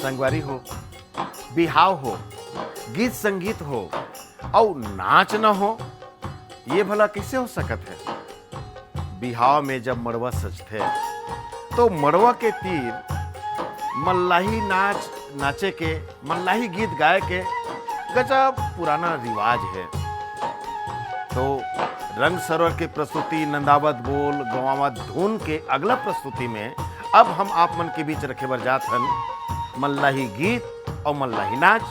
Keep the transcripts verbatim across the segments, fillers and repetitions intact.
संगवारी हो, बिहाव हो, गीत संगीत हो, अउ नाच न हो, ये भला कइसे हो सकत हे? बिहाव में जब मड़वा सजथे, तो मड़वा के तीर मल्लाही नाच नाचे के, मल्लाही गीत गाए के गजब पुराना रिवाज हे। तो रंग सरोवर के प्रस्तुति, नंदावत बोल, गवावत धुन के अगला प्रस्तुति में अब हम आप मन के बीच रखे बर जात हन मल्लाही गीत अउ मल्लाही नाच।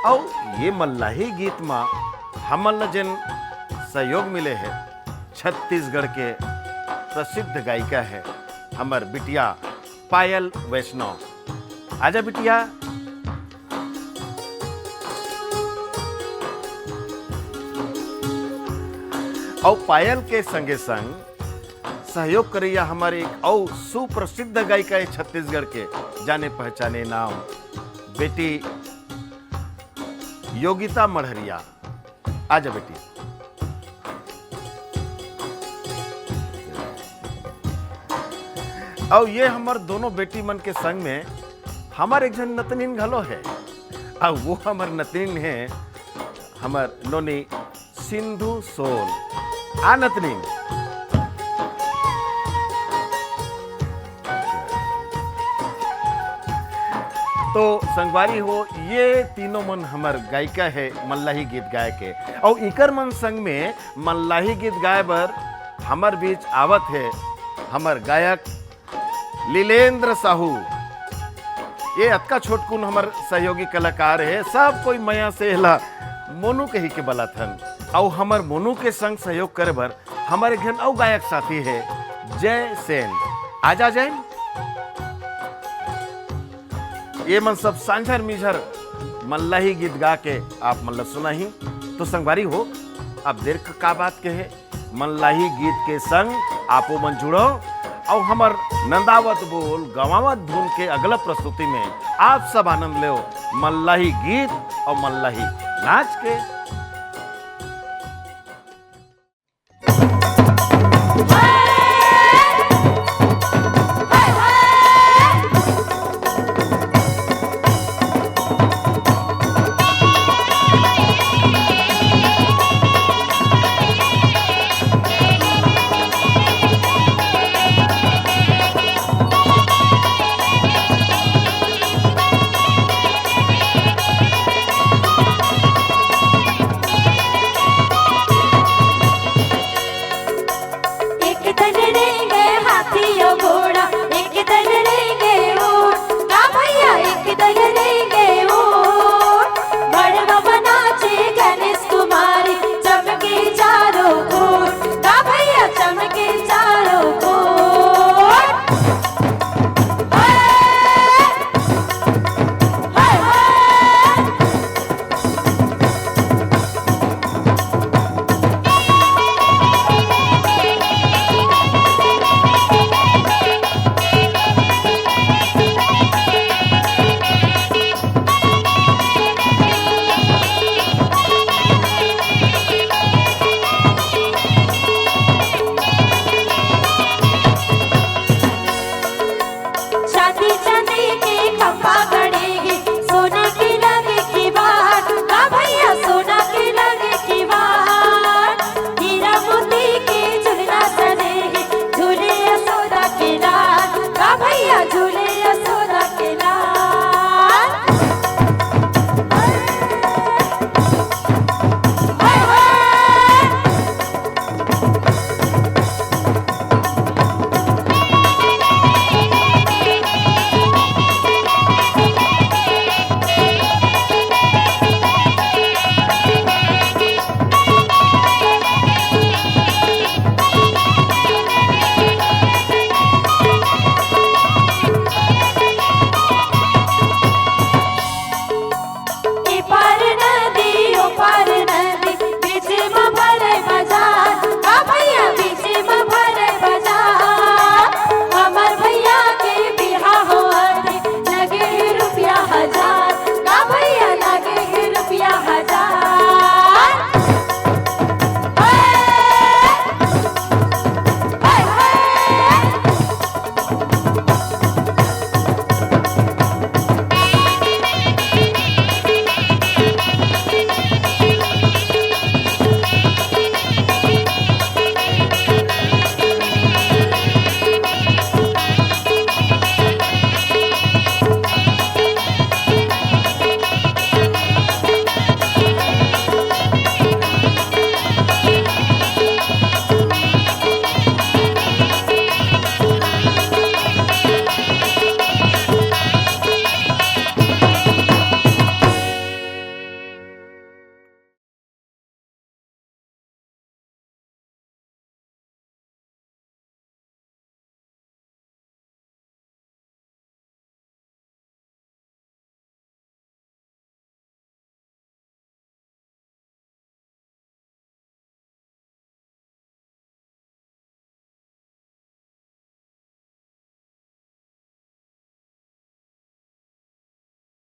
अउ ये मल्लाही गीत म हमन ल जेन सहयोग मिले हे, छत्तीसगढ़ के प्रसिद्ध गायिका हे हमर बिटिया पायल वैष्णव। आजा बिटिया। अउ पायल के संगे संग सहयोग करइया हमर एक अउ सुप्रसिद्ध गायिका हे छत्तीसगढ़ के, जाने पहचाने नाम बेटी योगिता मढ़रिया। आजा बेटी। अउ ये हमर दोनों बेटी मन के संग में हमर एक झन नतनीन घलो हे। अउ वो हमर नतनीन हे हमर नोनी सिंधु सोन। आ नतनीन। तो संगवारी हो, ये तीनों मन हमर गायिका हे मल्लाही गीत गाए के, अउ इकर मन संग में मल्लाही गीत गाए बर हमर बीच आवत हे हमर गायक लीलेंद्र साहू। ये अतका छोटकुन हमर सहयोगी कलाकार हे, सब कोई मया से एला मोनू कही के बलाथन। अउ हमर मोनू के संग सहयोग करे बर हमर एक झन अउ गायक साथी हे जय सेन। आजा जय। ये मन सब सांझर मिझर मल्लाही गीत गा के आप मन ल सुनाही। तो संगवारी हो, अब देर क का बात के हे, मल्लाही गीत के संग आपो मन जुड़ो अउ हमर नंदावत बोल गवावत धुन के अगला प्रस्तुति में आप सब आनंद लेव मल्लाही गीत अउ मल्लाही नाच के।